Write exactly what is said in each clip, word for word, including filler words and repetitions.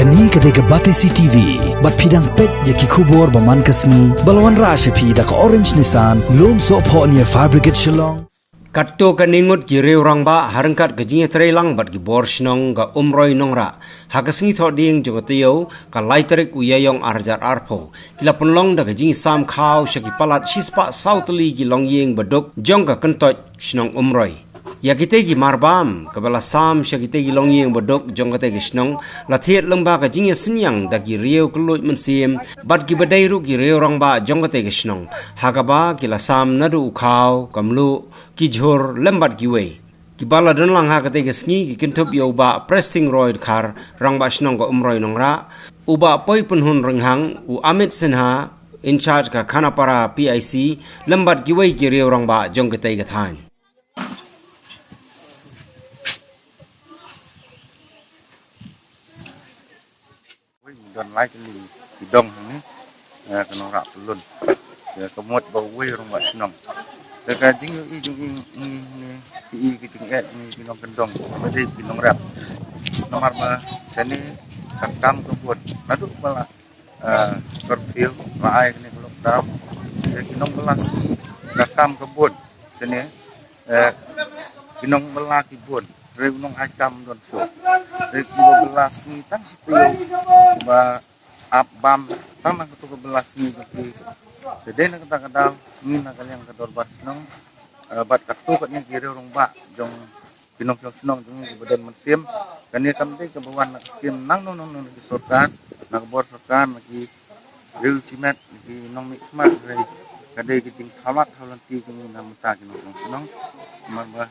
Kane ka dei ka Batesi T V, bad phi dang peit ïa ki khubor ba man ka sngi, ba la wanrah sha phi da ka Orange Nissan, Lumsohphoh near Fire Brigade Shillong. Katto katne ngut ki riew rangbah ha ryngkat ka jingïatreilang bad ki bor shnong ka Umroi Nongrah, ha ka sngi Thohdieng jong ka taïew ka lai tarik u Ïaïong ar hajar arphew, ki la pynlong da ka jingsam khaw sha ki palat shispah saw tylli ki longïing baduk jong ka kyntoit shnong Umroi. Ïa kitei ki marbam kaba la sam sha kitei ki longïing baduk jong katei ka shnong, la thied lyngba ka jingïasynñiang da ki riew kylluid mynsiem bad kiba dei ruh ki riew rangbah jong katei ka shnong, ha kaba ki la sam naduh u khaw, ka mluh, ki jhur lem bad kiwei. Kiba la don lang ha katei ka sngi ki kynthup ïa u Bah Presting Roy Dkhar, Rangbah Shnong ka Umroi Nongrah, u Bah Poipynhun Rynghang, u Amit Sinha, in charge ka Khanapara P I C, lem bad kiwei ki riew rangbah jong katei ka thaiñ. Wei, don lai tylli ki dong hangne, eh, ka Nongrah Pyllun. Ka mut ba uwei u rangbah shnong. Te ka jingïohi jong ngi, ngi, ngi, ki, ki jingeh, ngi, ki nongkyndong, ba dei ki nongrep. Namar ba shane ka kam ka bun. Naduh ba la, eh, curfew, la ai kane ka lockdown. Te ki nongbylla sngi ka kam ka bun. Shane, eh, ki nongbylla ki bun. Hynrei u nongai kam don shuh. Hynrei kiba bylla sngi tang shi taïew, kiba ap bam tang na kato ka bylla sngi jong ki. Te dei na kata ka daw ngi na ka liang ka dorbar shnong, eh, bad katto katne ki riew rangbah jong ki nongshong shnong jong ngi kiba don mynsiem. Kane kam dei kaba wan na ka skim nangno nangno na ki sorkar, na ka bor sorkar, na ki riew shimet, na ki nongmihkhmat, hynrei ka dei ka jingthaw lad thaw lynti jong ngi na bynta ki nongshong shnong. Namar ba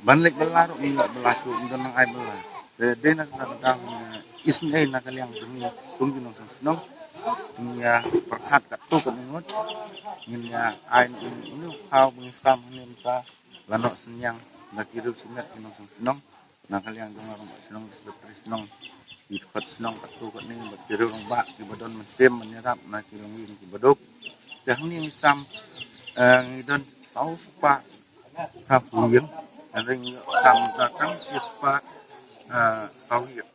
ban leit bylla ruh ngim lah bylla shuh, ngim don nang ai bylla. Te dei na kata ka daw ngi isynei na ka liang jong ngi kum ki nongshong shnong, ngin ïa pyrkhat katto katne ngut, ngin ïa ai na une u khaw ba ngi sam hangne mynta, la noh synñiang da ki riew shimet ki nongshong shnong, na ka liang jong ngi rangbah shnong, ki secretary shnong, ki dkhot shnong katto katne bad ki riew rangbah kiba don mynsiem ban ïarap na ki longïing kiba duk. Te hangne ngi sam, eh, ngi don saw spah phra phew ïing, hynrei ngi sam da tang shi spah, eh, saw ïing.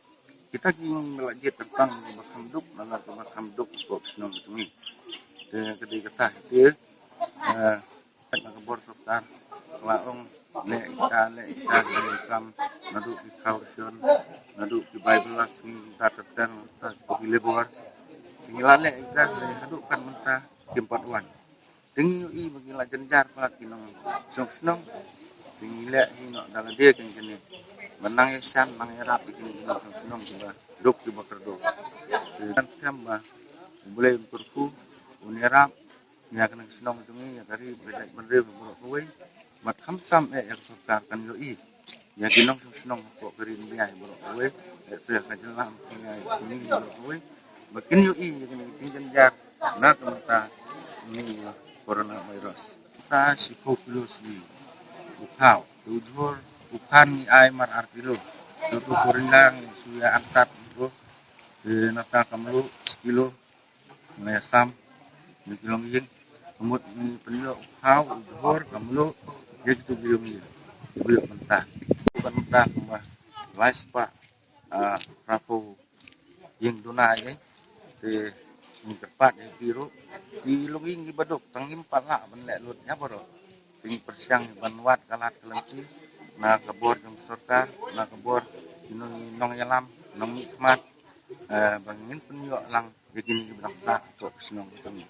Kita ki ïing ba la jied tang tang kiba kham duk, na la kiba kham duk hapoh ka shnong ka jong ngi. Te ka dei kata te, eh, peit na ka bor sorkar, ka la ong leh ïa kita, leh ïa kita, ki kam naduh ki khaw ration, naduh ki bai bylla sngi, kita ter ter, kita ki labour. Te ngi la leh ïa kita, haduh kan mynta kim pat wan. Te ngi ïohi ba ki la jynjar palat ki nongshong shnong. Te ngi leh hi noh da lade kane kane, ba nang ïashan, nang ïarap ïa kine ki nongshong shnong kiba duk kiba kyrduh. Te kan skhem ba U Blei un kyrkhu, un ïarap ïa kane ka shnong jong ngi, ïa ka ri, ba ka jaitbynriew baroh kawei. Bad khamtam eh ïa ka sorkar kan ïohi ïa ki nongshong shnong hapoh ka ri India baroh kawei, eh, sa ka jylla Meghalaya jong ngi baroh kawei, ba kin ïohi ïa kine ki jingjynjar na ka bynta une u coronavirus. Te shiphew kilo shi u khaw, te u jhur u phan ngi ai mar ar kilo, te uto u rinda ngi shu ïa angkat uto, te nata ka mluh shi kilo, ngi ïa sam ïa ki longïing. Ka mut ngi pynïoh u khaw, u jhur, ka mluh ïa kito ki longïing kiba ïoh mynta. Ka mynta kumba lai spah, ah, phra phew ïing duna ïa, te ngi kyrpad ïa ki ruh, ki longïing kiba duk tang ngim pat lah ban leh lut ïa baroh. Te ngi pyrshang ban wad ka lad ka lynti na ka bor jong ka sorkar, na ka bor ki nong, nongïalam, nongmihkhmat, eh, ba ngin pynïoh lang ïa kine kiba dang sah hapoh ka shnong ka jong ngi.